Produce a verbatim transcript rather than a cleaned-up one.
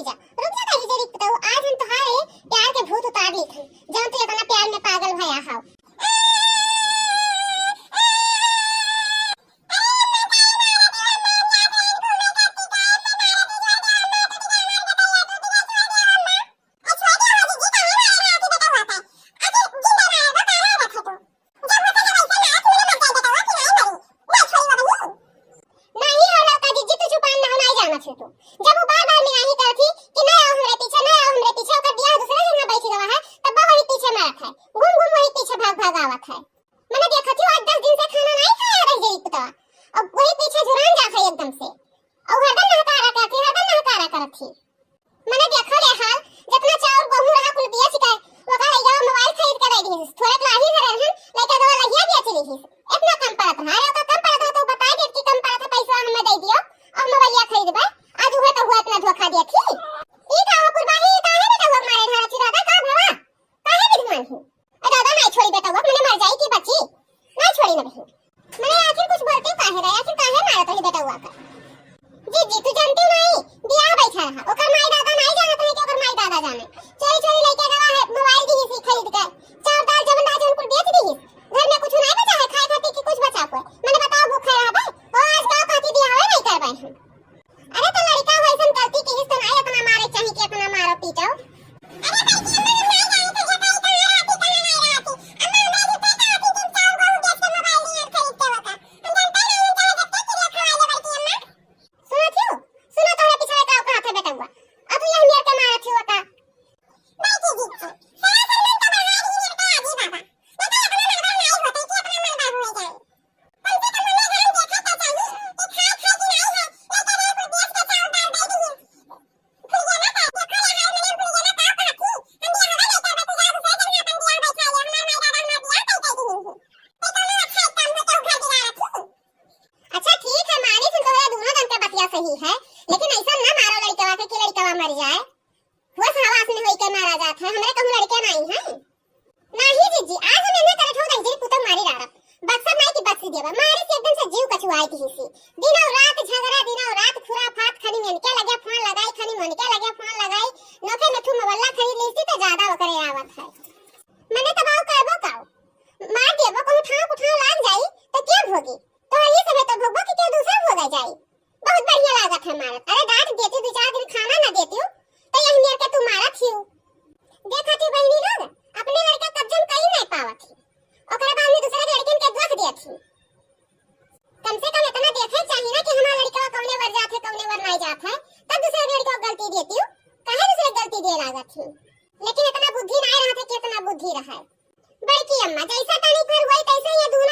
जा, रुक जा, काजी जे रिक्त हो, आज हम तोहारे प्यार के भूत उतार ली थी, जौन तू इतना प्यार में पागल भया हाउ। नहीं हो लड़का जीजी, तू चुपान ना हो, नहीं जानत है तू। जब वो बार-बार में नाही करत ही कि नहीं आओ हमरे पीछे, नहीं आओ हमरे पीछे, ओकर बियाह दूसरे जगह बैठ गवा है, तब वही पीछे मरत है, घूम-घूम वही पीछे भाग-भाग आवत है। मने देखत ही, आज दस दिन से खाना नहीं खाया रह जाई पुतवा, अब वही पीछे झुरान जात है एकदम से, और हरदम नहकारा करत ही, हरदम नहकारा करत ही। मने देखो रे हाल, जितना चाउर गहूं रहा कुल बेच के, ओकर लइका मोबाइल खरीद के दे दीहिस। थोड़े लाही से रहन, लइका दवा लहिया बेच दीहिस। इतना कम पड़त रहा, अरे ओकर कम पड़त रहा तो बताइ देत कि कम पड़त है, पैसा हमें दे दियो, और मोबाइलिया खरीदबे। आज उहे तो हुआ इतना धोखा देत ही। ई का हो कुर्बानी, ई काहे बेटा हुआ मारे ढारा चिरादा का भवा? काहे विद्वान हो? ए दादा, नहीं छोड़ी बेटवा, मने मर जाई कि बची? नहीं छोड़ी ना बहिन। मने आखिर कुछ बोलते काहे रहे, आखिर काहे मारत रही बेटवा का? जीजी, तू जानती नहीं, बियाह बैठा रहा, ओकर माई दादा नहीं जानत रहे कि ओकर माई दादा जाने। चोरी चोरी लइके गवा है, मोबाइल दीहिस खरीद के, चाउर दाल जवन रहा जवन कुल बेच दीहिस। घर में कुछ नहीं बचा है खाए खातिर कि कुछ बचा हुआ? मने बताओ, भूखे रहबे? ओ, आज गाँव कहती बियाह नहीं करबे हम। अरे तो लड़का हो, ऐसन गलती किहिस तो नाई इतना मारे चाही कि इतना मारो पीटो। अरे बल्कि अम्मा हम नाई जाने तो ये भाई कहाँ रहती, कहाँ नाई रहती। अम्मा हमरे झूठे कहा थी कि हम चाउर गहूँ बेच के मोबाइल दिए खरीद के होता। हम जानते नहीं, हम चाहे जब तक किरिया खवाए ले बल्कि अम्मा। सुनो थियो, सुनो तोहरे पिछले का कहा थे बेटवा। अब तू ये हमियर के मारा थियो का? बैठी जीजी, सरासर मन का बढ़ा रही है का आजी बाबा। बेटा इतना मलबा नाई होते कि इतना मलबा हुए जाए। कम से कम हमें ध्यान देखे के चाही कि खाए खाए कि नाई है, लइका रहे कुल बेच के चाउर दाल दे दीही। फुलिया ना का, देखो रे हाल मने फुलिया ना का कहत ही, हम बियाह नहीं करबे, तू जा दूसरे जगह अपन बियाह बैठा ले, हमार माई दादा हमार बियाह तय कर दीही। ये कौनो अच्छा काम हो, केहू घर बिगाड़त ही। अच्छा ठीक है, मानी थी तोहरा दोनों जन के बतिया सही है, लेकिन ऐसा ना मारो लड़कवा के कि लड़कवा मर जाए। होश हवास में होई के मारा जात है, हमरे कहूँ लड़के नाई हैं। नाही जीजी, आज हम इन्हें करे ठोक दे, पुतौ मारी डारब। बक्सब नाही कि बक्सी देबा, मारे से एकदम से जीव कचुआई दिहिसी। दिनौ रात झगड़ा, दिनौ रात खुराफात, खनी में इनके लगे फोन लगाई, खनी में उनके लगे फोन लगाई, नोखे में थू मोबल्ला खरीद लेसी तो ज्यादा ओकरे आवत है। मने तब आओ करबो काओ, मार देबो, कहूँ ठाव कुठाव लाग जाई तो के भोगी? तो ये समय तो भोगबो कि के दूसरा भोगा जाई? बहुत बढ़िया लागत है मारत। अरे डांट देती, दो चार दिन खाना ना देती, तो यही मेर के तू मारत ही। देखा थी बहनी लोग, अपने लड़का कब्जन कई नहीं पावत ही, ओकरे बाद में दूसरे लड़किन के दोष देत ही। कम से कम इतना देखे चाहिए ना कि हमारा लड़का कौने वर जात है, कौने वर नहीं जात है, तब दूसरे लड़का को गलती देती हो, काहे दूसरे गलती दे लागत ही? लेकिन इतना बुद्धि नहीं रहत है कि इतना बुद्धि रहे। बड़की अम्मा, जैसा तनी पर हुई तैसे ये दूर